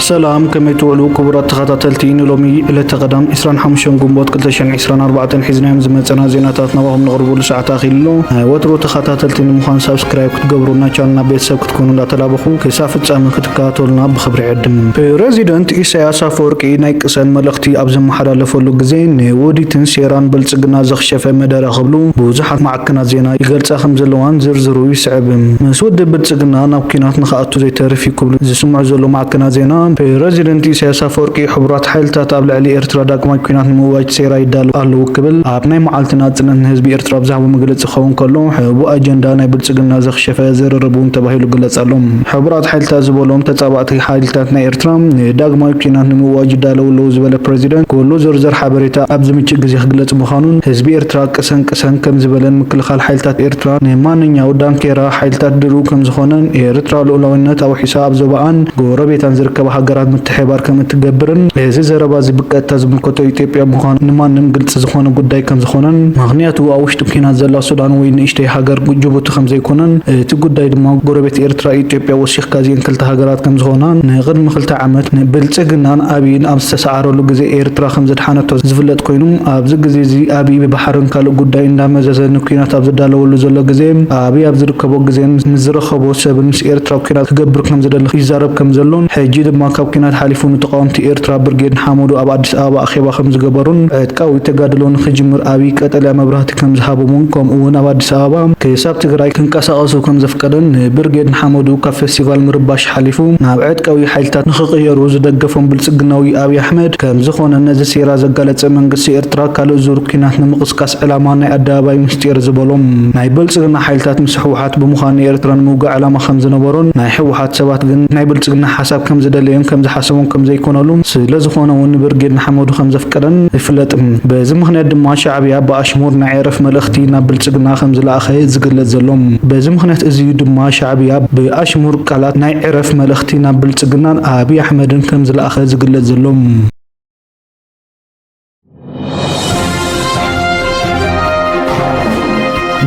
ሰላም፣ ከመይ ትውዕሉ ክቡራት ተኸታተልቲ? ንሎሚ ዕለተ ቀዳም ዕስራን ሓሙሽተን ግንቦት ክልተ ሽሕን ዕስራን ኣርባዕተን ሒዝናዮም ዝመጸና ዜናታት ናባኹም ነቕርበሉ ሰዓት ኣኺሉ ኣሎ። ናይ ወትሩ ተኸታተልቲ ንምዃን ሳብስክራይብ ክትገብሩ፣ ናይ ቻነልና ቤተሰብ ክትኮኑ እንዳተላበኹ ክሳብ ፍጻመ ክትከታተሉና ብኽብሪ ይዕድም። ፕረዚደንት ኢሳያስ ኣፈወርቂ ናይ ቅሰን መልእኽቲ ኣብ ዘመሓላለፈሉ ግዜ ንውዲትን ሴራን ብልጽግና ዘኽሸፈ መደረ ክብሉ ብዙሓት ማዕከናት ዜና ይገልጻ ከም ዘለዋን ዝርዝሩ ይስዕብ። ምስ ውድብ ብልጽግና ናብ ኲናት ንኽኣቱ ዘይተርፍ እዩ ክብሉ ዝስምዑ ዘለዉ ማዕከናት ዜና፣ ፕረዚደንት ኢሳያስ ኣፈወርቂ ሕቡራት ሓይልታት ኣብ ልዕሊ ኤርትራ ዳግማይ ኲናት ንምእዋጅ ሴራ ይዳለዉ ኣለዉ ክብል ኣብ ናይ መዓልቲ ናጽነት ንህዝቢ ኤርትራ ኣብ ዝሃቦ መግለጺ ክኸውን ከሎ፣ ሕቡእ ኣጀንዳ ናይ ብልጽግና ዘኽሸፈ ዝርርብ እውን ተባሂሉ ይግለጽ ኣሎ። ሕቡራት ሓይልታት ዝበሎም ተጻባእቲ ሓይልታት ናይ ኤርትራ ንዳግማይ ኲናት ንምእዋጅ ይዳለዉ ኣለዉ ዝበለ ፕረዚደንት፣ ኩሉ ዝርዝር ሓበሬታ ኣብ ዝምችእ ግዜ ክግለጽ ምዃኑን ህዝቢ ኤርትራ ቅሰን ቅሰን ከም ዝበለን ምክልኻል ሓይልታት ኤርትራ ንማንኛው ዳንኬራ ሓይልታት ድሩው ከም ዝኾነን ኤርትራ ልኡላውነት ኣውሒሳ ኣብ ዞባኣን ጎረቤታን ዝርከባ ሃገራት ምትሕብባር ከም እትገብርን እዚ ዘረባ እዚ ብቀጥታ ዝምልከቶ ኢትዮጵያ ምዃኑ ንማንም ግልጺ ዝኾነ ጉዳይ ከም ዝኾነን ምኽንያቱ ኣብ ውሽጢ ኲናት ዘላ ሱዳን ወይ ንእሽተይ ሃገር ጅቡቲ ከም ዘይኮነን እቲ ጉዳይ ድማ ጎረቤት ኤርትራ ኢትዮጵያ ወሲኽካ እዚአን ክልተ ሃገራት ከም ዝኾና ንቕድሚ ክልተ ዓመት ንብልጽግናን ኣብይን ኣብ ዝተሰዓረሉ ግዜ ኤርትራ ከም ዘድሓነቶ ዝፍለጥ ኮይኑ ኣብዚ ግዜ እዚ ኣብይ ብባሕርን ካልእ ጉዳይ እንዳመዘዘ ንኲናት ኣብ ዝዳለወሉ ዘሎ ግዜ ኣብይ ኣብ ዝርከቦ ግዜን ምስ ዝረኸቦ ሰብን ምስ ኤርትራ ኲናት ክገብር ከም ዝደሊ ይዛረብ ከም ዘሎን ሕጂ ድማ ካብ ኲናት ሓሊፉ ንተቓወምቲ ኤርትራ ብርጌድ ንሓመዱ ኣብ ኣዲስ ኣበባ ኣኼባ ከም ዝገበሩን ዕጥቃዊ ተጋድሎ ንኽጅምር ኣብይ ቀጠልያ መብራህቲ ከም ዝሃቦምን ከምኡ እውን ኣብ ኣዲስ ኣበባ ክሳብ ትግራይ ክንቀሳቐሱ ከም ዘፍቀደን ንብርጌድ ንሓመዱ ካብ ፌስቲቫል ምርባሽ ሓሊፉ ናብ ዕጥቃዊ ሓይልታት ንኽቕየሩ ዝደገፎም ብልጽግናዊ ኣብይ ኣሕመድ ከም ዝኾነ ነዚ ሴራ ዘጋለጸ መንግስቲ ኤርትራ ካልእ ዙር ኲናት ንምቕስቃስ ዕላማ ናይ ኣደባባይ ምስጢር ዝበሎም ናይ ብልጽግና ሓይልታት ምስ ህወሓት ብምዃን ንኤርትራ ንምውጋእ ዕላማ ከም ዝነበሮን ናይ ህወሓት ሰባት ግን ናይ ብልጽግና ሓሳብ ከም ዝደለዮን ከም ዝሓሰቦን ከም ዘይኮነሉን ስለ ዝኾነ እውን ንብርጌድ ንሓመዱ ከም ዘፍቀደን ይፍለጥ። በዚ ምኽንያት ድማ ሻዕብያ ብኣሽሙር ናይ ዕረፍ መልእኽቲ ናብ ብልጽግና ከም ዝለኣኸ ዝግለጽ ዘሎ። በዚ ምኽንያት እዚ እዩ ድማ ሻዕብያ ብኣሽሙር ቃላት ናይ ዕረፍ መልእኽቲ ናብ ብልጽግናን ኣብይ ኣሕመድን ከም ዝለኣኸ ዝግለጽ ዘሎ።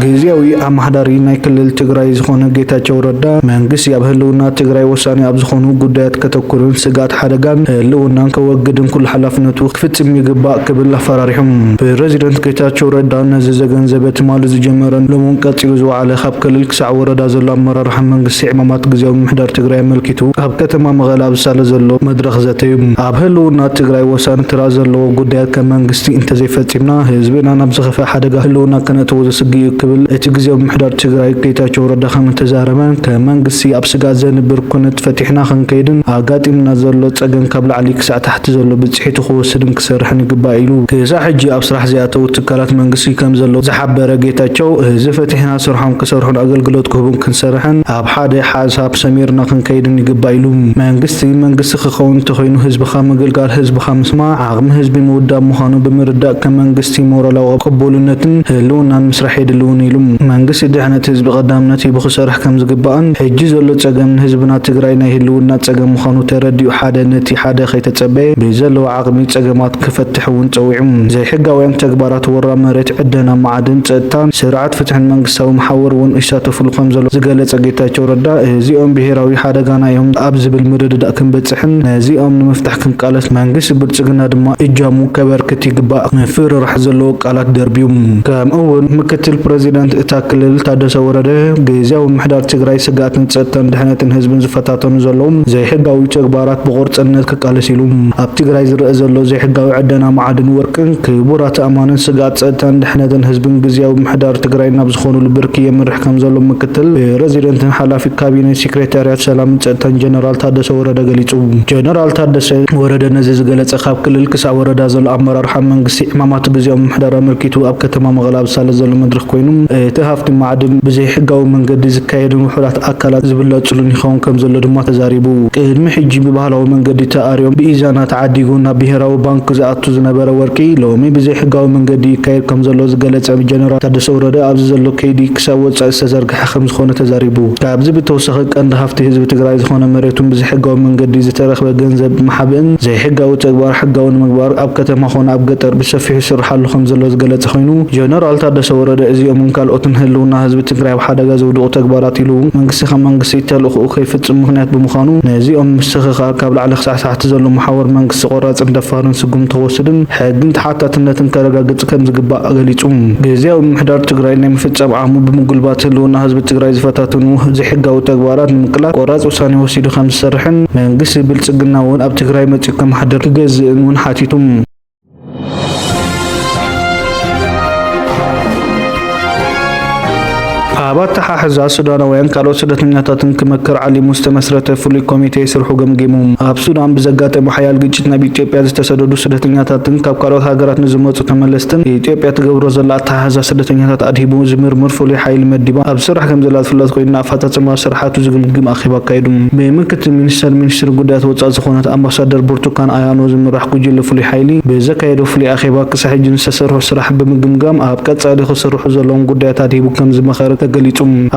ግዝያዊ ኣመሓዳሪ ናይ ክልል ትግራይ ዝኾነ ጌታቸው ረዳ መንግስቲ ኣብ ህልውና ትግራይ ወሳኒ ኣብ ዝኾኑ ጉዳያት ከተኩርን ስግኣት ሓደጋን ህልውናን ከወግድን ኩሉ ሓላፍነቱ ክፍጽም ይግባእ ክብል ኣፈራሪሖም። ፕረዚደንት ጌታቸው ረዳ ነዚ ዘገንዘበ ትማሊ ዝጀመረን ሎምውን ቀጺሉ ዝወዓለ ካብ ክልል ክሳዕ ወረዳ ዘሎ ኣመራርሓ መንግስቲ ዕማማት ግዝያዊ ምምሕዳር ትግራይ ኣመልኪቱ ኣብ ከተማ መቐለ ኣብ ዝሳለ ዘሎ መድረኽ ዘተ እዩ። ኣብ ህልውና ትግራይ ወሳኒ ተራ ዘለዎ ጉዳያት ከም መንግስቲ እንተዘይፈጺምና ህዝብና ናብ ዝኸፍአ ሓደጋ ህልውና ከነእትዎ ዘስግእ እዩ ክብል እቲ ግዝያዊ ምምሕዳር ትግራይ ጌታቸው ረዳ ከም እተዛረበን ከም መንግስቲ ኣብ ስግኣት ዘንብር ኩነት ፈቲሕና ክንከይድን ኣጋጢምና ዘሎ ጸገም ካብ ላዕሊ ክሳዕ ታሕቲ ዘሎ ብጽሒቱ ክወስድን ክሰርሕን ይግባእ ኢሉ። ክሳዕ ሕጂ ኣብ ስራሕ ዘይኣተዉ ትካላት መንግስቲ ከም ዘለዉ ዝሓበረ ጌታቸው፣ እዚ ፈቲሕና ስርሖም ክሰርሑን ኣገልግሎት ክህቡን ክንሰርሕን ኣብ ሓደ ሓሳብ ሰሚርና ክንከይድን ይግባእ ኢሉ። መንግስቲ መንግስቲ ክኸውን እንተኾይኑ ህዝብኻ ምግልጋል፣ ህዝብኻ ምስማዕ፣ ዓቕሚ ህዝቢ ምውዳብ ምዃኑ ብምርዳእ ከም መንግስቲ ሞራላዊ ቅቡልነትን ህልውናን ምስራሕ የድሊ እውን ኢሉ። መንግስቲ ድሕነት ህዝቢ ቀዳምነት ሂቡ ክሰርሕ ከም ዝግባእን ሕጂ ዘሎ ጸገም ንህዝብና ትግራይ ናይ ህልውና ጸገም ምዃኑ ተረዲኡ ሓደ ነቲ ሓደ ከይተጸበየ ብዘለዎ ዓቕሚ ጸገማት ክፈትሕ እውን ጸዊዑ። ዘይሕጋውያን ተግባራት ወራ መሬት፣ ዕደና ማዕድን፣ ጸጥታን ስርዓት ፍትሕን መንግስታዊ መሓውር እውን ይሳተፉሉ ከም ዘሎ ዝገለጸ ጌታቸው ረዳ፣ እዚኦም ብሄራዊ ሓደጋና እዮም ኣብ ዝብል ምርድዳእ ክንበጽሕን ነዚኦም ንምፍታሕ ክንቃለስ መንግስቲ ብልጽግና ድማ እጃሙ ከበርክት ይግባእ። ምፍርራሕ ዘለዎ ቃላት ደርብዩ። ከምኡ እውን ምክትል ፕረዚደንት እታ ክልል ታደሰ ወረደ፣ ግዝያዊ ምምሕዳር ትግራይ ስግኣትን ጸጥታን ድሕነትን ህዝብን ዝፈታተኑ ዘለዉ ዘይሕጋዊ ተግባራት ብቆርጽነት ክቃለስ ኢሉ። ኣብ ትግራይ ዝረአ ዘሎ ዘይሕጋዊ ዕደና ማዕድን ወርቅን ክቡራት ኣእማንን ስግኣት ጸጥታን ድሕነትን ህዝብን ግዝያዊ ምምሕዳር ትግራይ ናብ ዝኾኑሉ ብርኪ የምርሕ ከም ዘሎ ምክትል ፕረዚደንትን ሓላፊ ካቢኔ ሴክሬታርያት ሰላምን ጸጥታን ጀነራል ታደሰ ወረደ ገሊጹ። ጀነራል ታደሰ ወረደ ነዚ ዝገለጸ ካብ ክልል ክሳብ ወረዳ ዘሎ ኣመራርሓ መንግስቲ ዕማማት ግዝያዊ ምምሕዳር ኣመልኪቱ ኣብ ከተማ መቐለ ኣብ ዝሳለ ዘሎ መድረኽ ኮይኑ፣ እቲ ሃፍቲ ማዕድን ብዘይሕጋዊ መንገዲ ዝካየድን ውሑዳት ኣካላት ዝብለጽሉን ይኸውን ከም ዘሎ ድማ ተዛሪቡ። ቅድሚ ሕጂ ብባህላዊ መንገዲ ተኣርዮም ብኢዛና ተዓዲጉ ናብ ብሄራዊ ባንክ ዝኣቱ ዝነበረ ወርቂ ሎሚ ብዘይሕጋዊ መንገዲ ይካየድ ከም ዘሎ ዝገለጸ ጀነራል ታደሰ ወረደ፣ ኣብዚ ዘሎ ከይዲ ክሳብ ወጻኢ ዝተዘርግሐ ከም ዝኾነ ተዛሪቡ። ካብዚ ብተወሳኺ ቀንዲ ሃፍቲ ህዝቢ ትግራይ ዝኾነ መሬቱን ብዘይሕጋዊ መንገዲ ዝተረኽበ ገንዘብ ምሓብእን ዘይሕጋዊ ተግባር ሕጋዊ ንምግባር ኣብ ከተማ ኮነ ኣብ ገጠር ብሰፊሑ ይስርሓሉ ከም ዘሎ ዝገለጸ ኮይኑ፣ ጀነራል ታደሰ ወረደ እዚኦም ን ካልኦትን ህልውና ህዝቢ ትግራይ ኣብ ሓደጋ ዘውድቑ ተግባራት ኢሉ እውን መንግስቲ ከም መንግስቲ ተልእኽኡ ከይፍጽም ምኽንያት ብምዃኑ፣ ነዚኦም ምስትኽኻል ካብ ላዕሊ ክሳዕ ታሕቲ ዘሎ መሓውር መንግስቲ ቆራጽን ደፋርን ስጉምቲ ክወስድን ሕግን ተሓታትነትን ከረጋግጽ ከም ዝግባእ ገሊጹ። ግዝያዊ ምምሕዳር ትግራይ ናይ ምፍጻም ዓቕሙ ብምጉልባት ህልውና ህዝቢ ትግራይ ዝፈታተኑ ዘይሕጋዊ ተግባራት ንምቅላስ ቆራጽ ውሳኔ ወሲዱ ከም ዝሰርሕን መንግስቲ ብልጽግና እውን ኣብ ትግራይ መጺኡ ከመሓድር ክገዝእን እውን ሓቲቱ። ኣብ ኣተሓሕዛ ሱዳናውያን ካልኦት ስደተኛታትን ክመክር ዓሊሙ ዝተመስረተ ፍሉይ ኮሚቴ ስርሑ ገምጊሙ። ኣብ ሱዳን ብዘጋጠመ ሓያል ግጭት ናብ ኢትዮጵያ ዝተሰደዱ ስደተኛታትን ካብ ካልኦት ሃገራት ንዝመጹ ተመለስትን ኢትዮጵያ ትገብሮ ዘላ ኣተሓሕዛ ስደተኛታት ኣድሂቡ ዝምርምር ፍሉይ ሓይሊ መዲባ ኣብ ስራሕ ከም ዘላ ዝፍለጥ ኮይኑ፣ ንኣፈጻጽማ ስራሓቱ ዝግምግም ኣኼባ ኣካይዱ። ብምክትል ሚኒስተር ሚኒስትሪ ጉዳያት ወጻኢ ዝኾነት ኣምባሳደር ብርቱካን ኣያኖ ዝምራሕ ጉጅለ ፍሉይ ሓይሊ ብዘካየዶ ፍሉይ ኣኼባ፣ ክሳብ ሕጂ ንዝተሰርሑ ስራሕ ብምግምጋም፣ ኣብ ቀጻሊ ክስርሑ ዘለዎም ጉዳያት ኣድሂቡ ከም ዝመኸረ ተገሊጹ።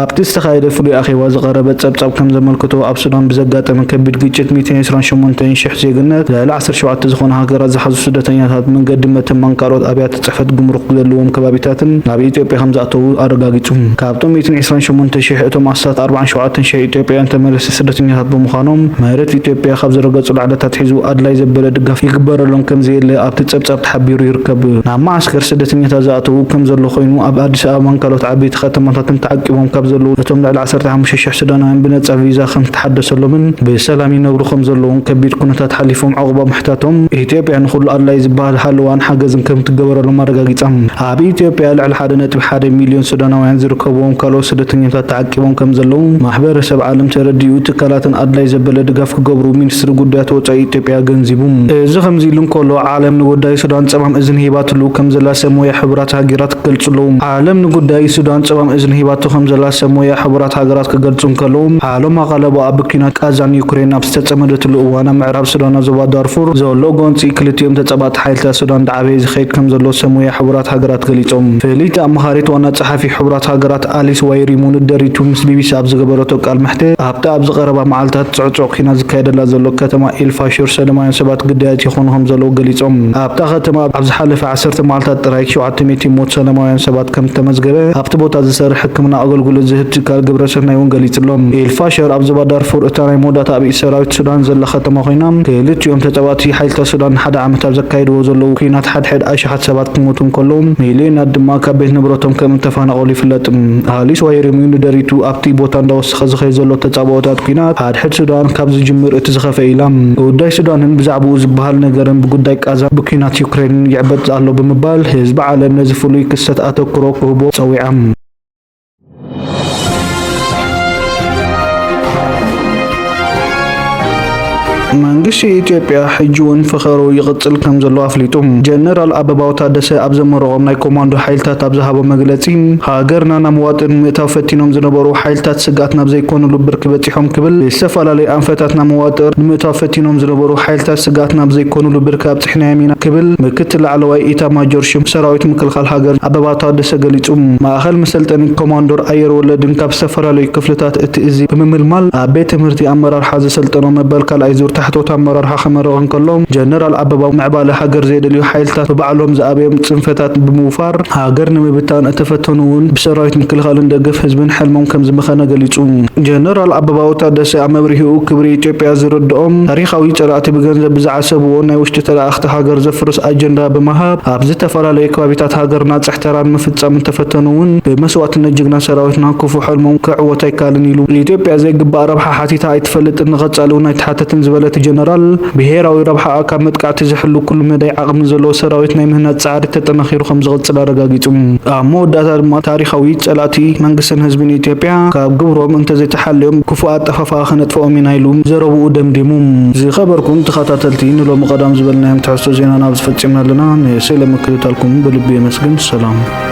ኣብቲ ዝተኻየደ ፍሉይ ኣኼባ ዝቐረበ ጸብጻብ ከም ዘመልክቶ፣ ኣብ ሱዳን ብዘጋጠመ ከቢድ ግጭት ሚእትን ዕስራን ሸሞንተን ሽሕ ዜግነት ልዕሊ ዓሰርተ ሸውዓተ ዝኾኑ ሃገራት ዝሓዙ ስደተኛታት መንገዲ መተማን ካልኦት ኣብያተ ጽሕፈት ጉምሩክ ዘለዎም ከባቢታትን ናብ ኢትዮጵያ ከም ዝኣተዉ ኣረጋጊጹ። ካብቶም ሚእትን ዕስራን ሸሞንተ ሽሕ፣ እቶም ኣስታት ኣርባዓን ሸውዓተን ሽሕ ኢትዮጵያውያን ተመለስቲ ስደተኛታት ብምዃኖም፣ መሬት ኢትዮጵያ ካብ ዝረገጹ ዕለት ኣትሒዙ ኣድላይ ዘበለ ድጋፍ ይግበረሎም ከም ዘየለ ኣብቲ ጸብጻብ ተሓቢሩ ይርከብ። ናብ መዓስከር ስደተኛታት ዝኣተዉ ከም ዘሎ ኮይኑ፣ ኣብ ኣዲስ ኣበባን ካልኦት ዓበይቲ ከተማታትን ተዓቂቦም ካብ ዘለዉ እቶም ልዕሊ ዓሰርተ ሓሙሽተ ሽሕ ሱዳናውያን ብነጻ ቪዛ ከም ዝተሓደሰሎምን ብሰላም ይነብሩ ከም ዘለዉን ከቢድ ኩነታት ሓሊፎም ዑቕባ ምሕታቶም፣ ኢትዮጵያ ንኹሉ ኣድላይ ዝበሃል ሃለዋን ሓገዝን ከም ትገበረሎም ኣረጋጊጻ። ኣብ ኢትዮጵያ ልዕሊ ሓደ ነጥቢ ሓደ ሚልዮን ሱዳናውያን ዝርከብዎም ካልኦት ስደተኛታት ተዓቂቦም ከም ዘለዉ ማሕበረሰብ ዓለም ተረዲኡ፣ ትካላትን ኣድላይ ዘበለ ድጋፍ ክገብሩ ሚኒስትሪ ጉዳያት ወጻኢ ኢትዮጵያ ገንዚቡ። እዚ ከምዚ ኢሉ እንከሎ፣ ዓለም ንጉዳይ ሱዳን ጸማም እዝኒ ሂባትሉ ከም ዘላ ሰብ ሞያ ሕቡራት ሃገራት ይገልጹ ኣለዉ። ዓለም ንጉዳይ ሱዳን ጸማም እዝኒ ሂባቶ ከም ዘላ ሰብ ሞያ ሕቡራት ሃገራት ክገልጹ እንከለዉ፣ ዓለም ኣቓለቦ ኣብ ኲናት ቃዛን ዩክሬን ኣብ ዝተጸመደትሉ እዋን፣ ኣብ ምዕራብ ሱዳን ኣብ ዞባ ዳርፉር ዘሎ ጎንጺ ክልቲኦም ተጻባእቲ ሓይልታት ሱዳን ዳዕበየ ዝኸይድ ከም ዘሎ ሰብ ሞያ ሕቡራት ሃገራት ገሊጾም። ፍልይቲ ኣማኻሪት ዋና ጸሓፊ ሕቡራት ሃገራት ኣሊስ ዋይሪሙ ንደሪቱ ምስ ቢቢሲ ኣብ ዝገበረቶ ቃል መሕትት፣ ኣብቲ ኣብዚ ቀረባ መዓልታት ጽዕጹዕ ኲናት ዝካየደላ ዘሎ ከተማ ኤልፋሽር ሰላማውያን ሰባት ግዳያት ይኾኑ ከም ዘለዉ ገሊጾም። ኣብታ ከተማ ኣብ ዝሓለፈ ዓሰርተ መዓልታት ጥራይ ሸውዓተ ሚእቲ ሞት ሰላማውያን ሰባት ከም ዝተመዝገበ ኣብቲ ቦታ ዝሰርሕ ሕክምና ኣገልግሎት ዝህብ ትካል ግብረ ሰናይ እውን ገሊጹ ኣሎ። ኤልፋሽር ኣብ ዞባ ዳርፉር እታ ናይ መወዳእታ ኣብ ኢድ ሰራዊት ሱዳን ዘላ ከተማ ኮይና፣ ክልቲኦም ተጻባእቲ ሓይልታት ሱዳን ንሓደ ዓመት ኣብ ዘካይድዎ ዘለዉ ኲናት ሓድሕድ ኣሽሓት ሰባት ክሞቱ እንከለዉ፣ ሚልዮናት ድማ ካብ ቤት ንብረቶም ከም እተፈናቐሉ ይፍለጥ። ኣሊስ ዋይሪሙ ንደሪቱ ኣብቲ ቦታ እንዳወሰኸ ዝኸይድ ዘሎ ተጻብኦታት ኲናት ሓድሕድ ሱዳን ካብ ዝጅምር እቲ ዝኸፍአ ኢላ። ጉዳይ ሱዳንን ብዛዕባኡ ዝበሃል ነገርን ብጉዳይ ቃዛ ብኲናት ዩክሬንን ይዕበጥ ኣሎ ብምባል፣ ህዝቢ ዓለም ነዚ ፍሉይ ክስተት ኣተኩሮ ክህቦ ጸዊዓ። መንግስቲ ኢትዮጵያ ሕጂ እውን ፈኸሩ ይቕጽል ከም ዘሎ ኣፍሊጡ። ጀነራል ኣበባው ታደሰ ኣብ ዘመረቖም ናይ ኮማንዶ ሓይልታት ኣብ ዝሃቦ መግለጺ፣ ሃገርና ናብ መዋጥር ንምእታው ፈቲኖም ዝነበሩ ሓይልታት ስግኣት ናብ ዘይኮኑሉ ብርኪ በጺሖም ክብል፣ ዝተፈላለዩ ኣንፈታት ናብ መዋጥር ንምእታው ፈቲኖም ዝነበሩ ሓይልታት ስግኣት ናብ ዘይኮኑሉ ብርኪ ኣብጺሕናዮም ኢና ክብል ምክትል ላዕለዋይ ኢታማጆር ሹም ሰራዊት ምክልኻል ሃገር ኣበባው ታደሰ ገሊጹ። ማእኸል መሰልጠኒ ኮማንዶር ኣየር ወለድን ካብ ዝተፈላለዩ ክፍልታት እቲ እዚ ብምምልማል ኣብ ቤት ትምህርቲ ኣመራርሓ ዘሰልጠኖ መበል ካልኣይ ዙር ታሕተዎት ኣመራርሓ ክመርቕ እንከሎ፣ ጀነራል ኣበባው ምዕባለ ሃገር ዘየደልዩ ሓይልታት ብባዕሎም ዝኣበዮም ጽንፈታት ብምውፋር ሃገር ንምብታን እተፈተኑ እውን ብሰራዊት ምክልኻልን ደገፍ ህዝብን ሕልሞም ከም ዝመኸነ ገሊጹ። ጀነራል ኣበባው ታደሰ ኣብ መብርሂኡ፣ ክብሪ ኢትዮጵያ ዝርድኦም ታሪኻዊ ጸላእቲ ብገንዘብ ብዝዓሰብዎ ናይ ውሽጢ ተለኣኽቲ ሃገር ዘፍርስ ኣጀንዳ ብምሃብ ኣብ ዝተፈላለዩ ከባቢታት ሃገርና ጽሕተራ ንምፍጻም እንተፈተኑ እውን ብመስዋእትነት ጅግና ሰራዊትና ክፉእ ሕልሞም ክዕወት ኣይከኣልን ኢሉ። ኢትዮጵያ ዘይግባእ ረብሓ ሓቲታ ኣይትፈልጥን፣ ንቐጻሊ እውን ኣይትሓተትን ዝበለ እቲ ጀነራል፣ ብሄራዊ ረብሓኣ ካብ መጥቃዕቲ ዝሕሉ ኩሉ መዳይ ዓቕሚ ዘለዎ ሰራዊት ናይ ምህናጽ ጻዕሪ ተጠናኺሩ ከም ዝቕጽል ኣረጋጊጹ። ኣብ መወዳእታ ድማ ታሪኻዊ ጸላእቲ መንግስትን ህዝብን ኢትዮጵያ ካብ ግብሮም እንተዘይተሓልዮም ክፉእ ኣጠፋፍኣ ከነጥፍኦም ኢና ኢሉ ዘረብኡ ደምዲሙ። ዝኸበርኩም ተኸታተልቲ፣ ንሎሚ ቀዳም ዝበልናዮም ትሕዝቶ ዜና ናብ ዝፈጺምና ኣለና። ንስለ ምክትታልኩም ብልቢ የመስግን። ሰላም።